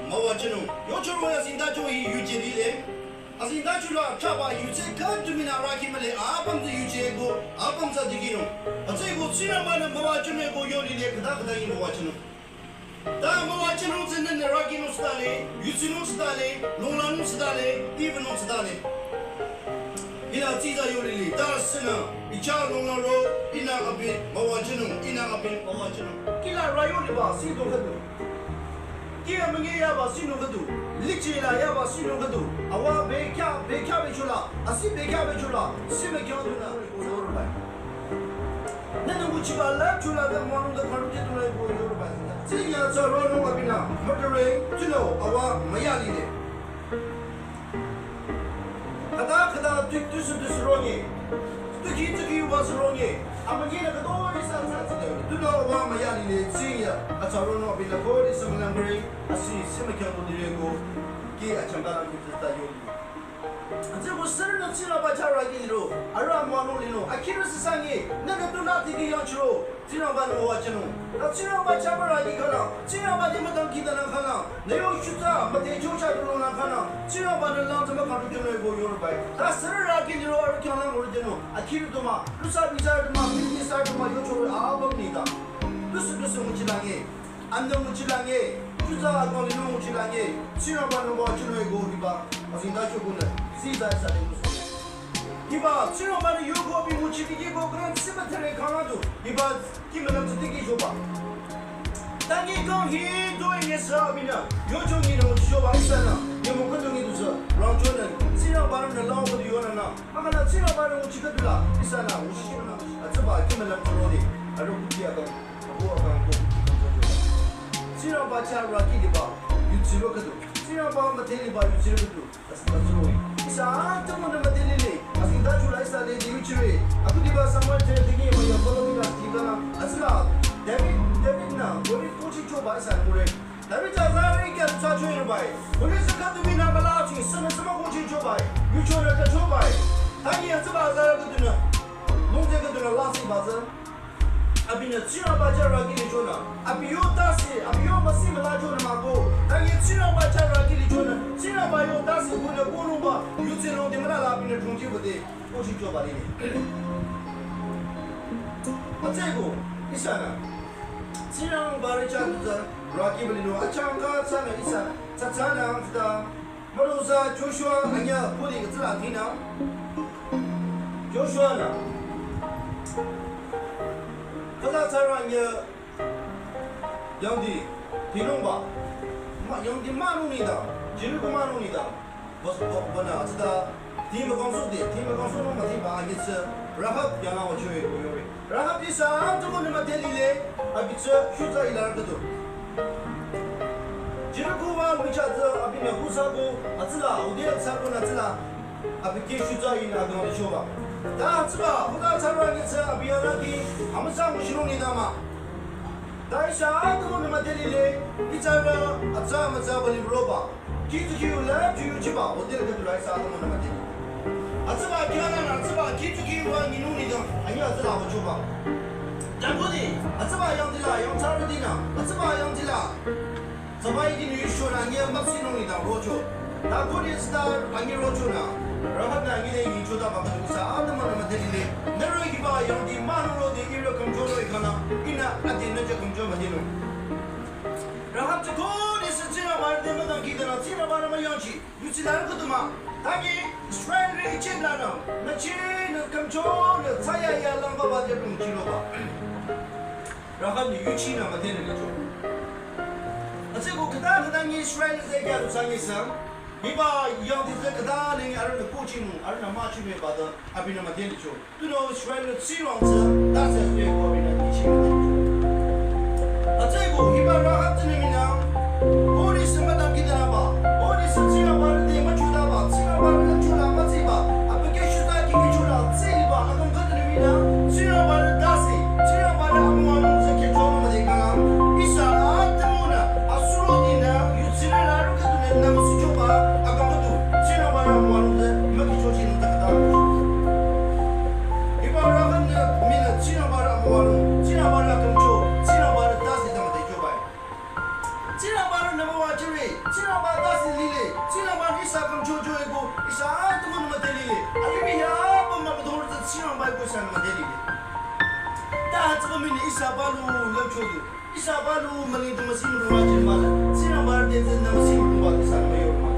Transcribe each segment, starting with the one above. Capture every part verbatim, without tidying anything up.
Müwajünung. Yochoro ya azengtacho hi yuje lile. Azengtacho la thraba yuje khüdu mii nü raki mühle apüm tsü yuje ko apüm tsü dikehnung. Hütsüeko Tsingrangba-nü müwajünung ko yo lile khüta khüta hi müwajünung. Ta müwajünung tsü nünü rakinung sütale, yujinung sütale, longlangnung sütale, iwünung sütale. Ihnü tsitsa yo lile, ta sünü, icha longlang ro, ihnü abi müwajünung, ihnü abi müwajünung. Kihla rayo liba, si do khüdu. Kih amünyi yaba, si do khüdu. Lichi la yaba, si do khüdu. Awa bekhyah, bekhyah bechola, asi bekhyah bechola, si bekhyah duna. Nünü nguchiba la chula da mwanung da kharu ke tunai ko yoro ba. Tsü ya tsü ronung abinü, murdering, tsülo, awa müya lile. Khüta khüta tük tüsü tüsü ronye. Tüki tüki wa sü ronye. Amünyi nü khütoi sa sa tsü de. Tsülo awa müya lile, tsü ya, atsü ronung abinü kori sü mülangre, asi, si mükyang ko dire ko, kih achangka lang kutu ta yo. Hütsüeko sürünü Tsingrangba chah raki liro, arüh amüwanung linung, akhirü süsü nge, nünü tunü tiki yangchiro, Tsingrangba-nü müwajünung. Ta Tsingrangba chah müraki khüla, Tsingrangba-nü müdangkhidangnang khüla, nü yo shutsa, müdhecho chah tunungnang khüla, Tsingrangba-nü lang tsü mükharü jünung ko yoro bai. Ta sürü raki liro arüh khyanglang müwajünung, akhirü tuma, lusa biza tuma, business tuma, yochoro apüm nita. Lusu lusu nguchilange. Anü nguchilange, shutsa akang linung nguchilange, Tsingrangba-nü müwajünung ko hiba, azengtacho kunü, si zai sa de nguso. Hiba, Tsingrangba-nü yoko bi nguchi dikehko kran siba tere khangadu, hiba, kih münüm tsü dikehchoba. Tangi kang hi do inge sa abinü, yocho nginü nguchichoba ihsanü, yemo khüdu ngi dusü, rangchonü, Tsingrangba-nü lao khüdu yonanü, akanü Tsingrangba-nü nguchi khüdula, ihsanü, nguchichonü, atsüba, kih münüm tsü rode, arüh kuki akang. Abu akang ko Tsingrangba chah raki liba, yuchiro khüdu. Tsingrangba müdhe liba yuchiro khüdu. As-, asuro. Ihsa atümungnü müdhe lile. Azengtacho la ihsa le di yuchire. Aku diba Samuel te digi ma ya follow me last diba na. Asüla. David, David nü, Goliath kochichoba ihsa ngure. David azarü kya tusa choirobai. Goliath khüdu binü bala chi, sünü sümü kochichobai. Yuchonü kachobai. Tangi asüba azarü khüdunü. Lungde khüdunü lasi bazı. Abinü Tsingrangba chah raki lichonü, abi yo tase, abi yo müsi müla chonü mah ko, tangi Tsingrangba chah raki lichonü, Tsingrangba yo tase kunü konungba, yutse nung de mülala abinü chungji bade, kochichoba lile. Atsüeko, ihsanü, Tsingrangba re chah tuza, raki bali lo, achangka tsünü ihsa, tsü tsünü, tsüta, Müroza Joshua anyüh khode tsüla tinü. Joshua-nü. Khüta tsara anyüh yangdi tinungba. Ma yangdi münung nida. Jericho münung nida. Bas, ba, bana, atsüta, ti mükangsohde, ti mükangsohnung müdheba anyüh tsü, Rahab yanglang wüchoe, koyore. Rahab ihsa atümungnü müdhe lile, abi tsü, shutsa ilarü khüdu. Jericho wü michah tsü, abinü kusa ko, atsüla, ude atsü ko nü atsüla, abi kih shutsa inü akang lichoba. Ta atsüba, khüta tsara anyüh tsü, abi yanglang kih, amüsa nguchinung nida mah. Ta ihsa atümungnü müdhe lile, itsarü, atsa mütsa bali roba. Kih tu kih yu la, tu yu chiba, hotel khüdu la ihsa atümungnü müdhe. Atsüba kyanü, atsüba kih tu kih yu wa nyinung nida, anyüh atsüla wüchoba. Jangkudi, atsüba yangdila, yangthsarütinü, atsüba yangdila. Tsüba ikinu yusho nü anyüh müpsinung nida rocho. Ta khode atsüta anyüh rochonü, Rahab-nü anyüh de yichotaba khüdu ihsa atümungnü müdhe lile. Nührü hiba yangdi münung rode ihrü khümcho roh-i khana, ihnü ade nü chah khümcho müdhenung. Rahab tsü khodesü Tsingrangba te müdangkhidanü Tsingrangba-nü müyangchi, yutsilarü khüdu mah. Tangi Israelrü Ijip lanü, nüchinü khümchonü tsaya ya langba ba de rungchiroba. Rahab-nü yuchinü müdhenü licho. Atsüko khüta khüta nyi Israelrü zeh kya tu sangi sang, hiba yangdi tsü khüta nyi arühnü kuchinung, arühnü müchinung ba de, abinü müdhe licho. Tunüo Israelrü Tsingrang tsü, ta tsü tsü ko abinü nyichi. Atsüko hiba Rahab tsünü mii nü, khodesü müdangkhidanüba, khodesü Tsingrangba-nü te müchotaba, Tsingrangba-nü chula mütsiba, abi kih shutsa kih kih chula tsiliba, akang khüdunü mii nü, Tsingrangba-nü tase, Tsingrangba-nü amüwanung tsü kih chonü müdhe khala, ihsa atümungnü, asuro dinü, yutsirü larü khüdunü nü müsuchoba, akang khüdu, Tsingrangba-nü amüwanung tsü, mükih chochinung ta khüta. Hiba Rahab-nü mii nü Tsingrangba-nü amüwanung, Tsingrangba-nü khümcho, Tsingrangba-nü tase ta müdhechoba-i. Tsingrangba nü müwajüre, Tsingrangba tase lile, Tsingrangba ihsa kangchocho eko, ihsa atümunü müdhe lile, alimih ya apüm mübüdhorü tsü Tsingrangba eko ihsanü müdhe lile. Ta hütsüba mii ihsa palu lümcho du, ihsa palu mülung du müsi mülung wajü mah la, Tsingrangba te tsünü müsi mülung ba ihsanü müyo mah.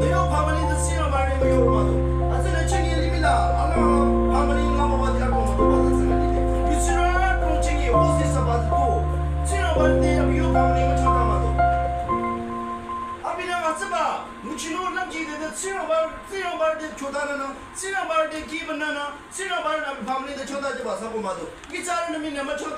Müyo phamüling tsü Tsingrangba te müyo mah du. Hütsünü chingi limih la, ala phamüling la müwa dia kong du ba tsünü lile. Yu Tsingrangba kong chingi, o si sa ba du. Tsingrangba te abi yo phamüling müchangta mah du. Abinü mütsüba, nguchinung lümji de de Tsingrangba, Tsingrangba te chotanü nü, Tsingrangba te kibanü nü, Tsingrangba nü abi phamüling te changta jüba sa ko mah du. Nyitsarünü mii nü müchangta